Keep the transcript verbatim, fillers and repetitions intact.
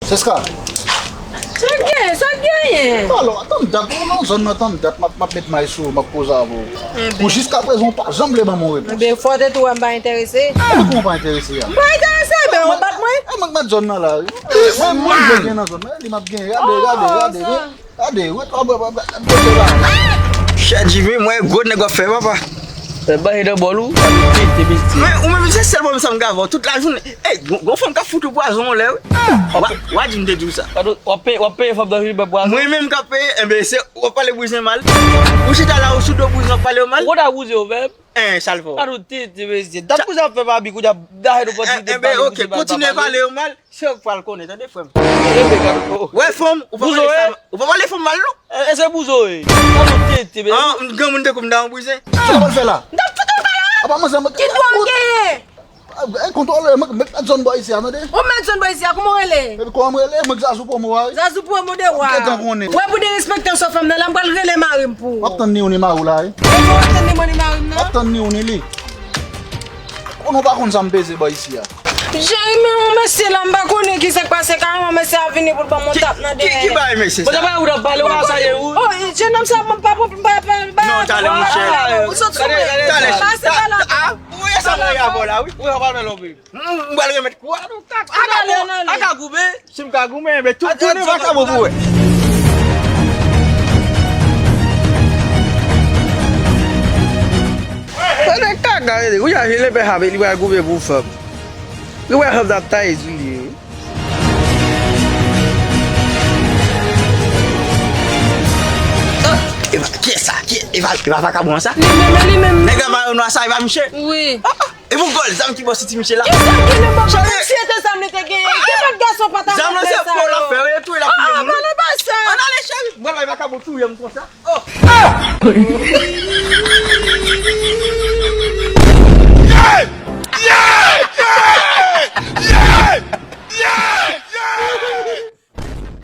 Seska. Sa k genyen? Sa k genyen? Alò, tann dat, ou nan zòn nan, tann dat, m ap, m ap met may sou ou, m ap koze avè w. Ebyen. Pou jiskaprezan, ou pa janm vle ban m yon repons. Ebyen, fò w te tou wè m pa enterese. Kòman w pa enterese a? M pa enterese, ebyen, w ap bat mwen? E, mwen k mèt zòn nan la, wi. Mwen, mwen, mwen gen nan zòn nan, li m ap genyen. Gade, gade, gade, wi. Gade, wi, twa bwa, bwa, bwa, bwa, bwa. Chè Jimmy, mwen, gwo nèg w ap fè, papa. Fè bay nan bòl ou, w ap tete, mesye. Men, ou menm, se sèl pwoblèm sa m gen avè w tout lajounen. Ey, gon, gon fanm k ap fout ou pwazon yon lè, wi. Wa, wa di m te di w sa. Gade, w ap peye, w ap peye fanm nan vin bay pwazon. Mwen menm k ap peye, enben, se, w ap pale bouzen mal. Ou chita la, ou sou do bouzen, w ap pale yo mal. Ou konn a bouzen yo menm? En, sa l fè w? Gade w tete, mesye. Dat bouzen ap fè babi, kounye a, dayè nou pòt li te pale bouzen mal, pa pale. Enben, oke, kontinye pale yo mal. Se yo k pral konnen, tande, frè m. Wè fanm, ou pa pale sa, ou pa pale fanm mal, non. E, e se bouzen w ye. Sa nou tete, men. An, granmoun tankou m ta yon bouzen. Sa w pral fè la? M t ap fout ou kòlè. Apa manzè, mwen ki dwa m genyen? E, kontwole, mwen, mwen mèt zòn bò isi a, tande. Ou mèt zòn bò isi a, kòman w rele? Epi kòman m rele? Mwen k Zazou Pwomo a, wi. Zazou Pwomo de wa. Ou gentan konnen. Wè pou derespektan sou fanm nan, la m pral rele mari m pou ou. W ap tann ni ou ni mari w la, wi. E pou w tann ni mwen ni mari m nan? W ap tann ni ou ni li. Konnen w pa konn sa m peze bò isi a. Jeremy, yon mesye la, m pa konnen ki sa k pase, kareman mesye a vini pou l ban m yon tap nan dèyè. Ki, ki, ki bagay mesye sa? Bon, se pa ou t ap pale, ou pa salye ou. Oh, jennonm sa, m pa, m pa, m pa, m pa. Non, talè, monchè. Ou sot sou mwen. Talè, talè. Pase pa la. Ah, ou wè sa mwen avè w la, wi. Ou wè w pa nan lòbri. M, m pral remèt kou a. Aka bon, aka goumen. Si m ka goumen, enben tout jounen vakabon pou wè. Sa nèg ka gade, wi, a jele pè hape, li pral goumen pou fanm. Li wè fanm nan ap taye sou li, wi. Ah, e pa, kiyès sa? Ki, e pa, e pa vakabon an sa? Li menm, li menm. Nèg la mayo nwa sa, e pa misye? Wi. Ah, ah. E pou gòl zam ki bò senti misye la? Ki zam ki nan bò? Kòmsi se te zam li te genyen? Ki lòt gason pa ta fè sa yo? Zam nan se pou l ap fè, yo touye l ap touye moun. Ah, pale pa sa. Ann ale, cheri. Mwen bay vakabon touye m konsa. Oh.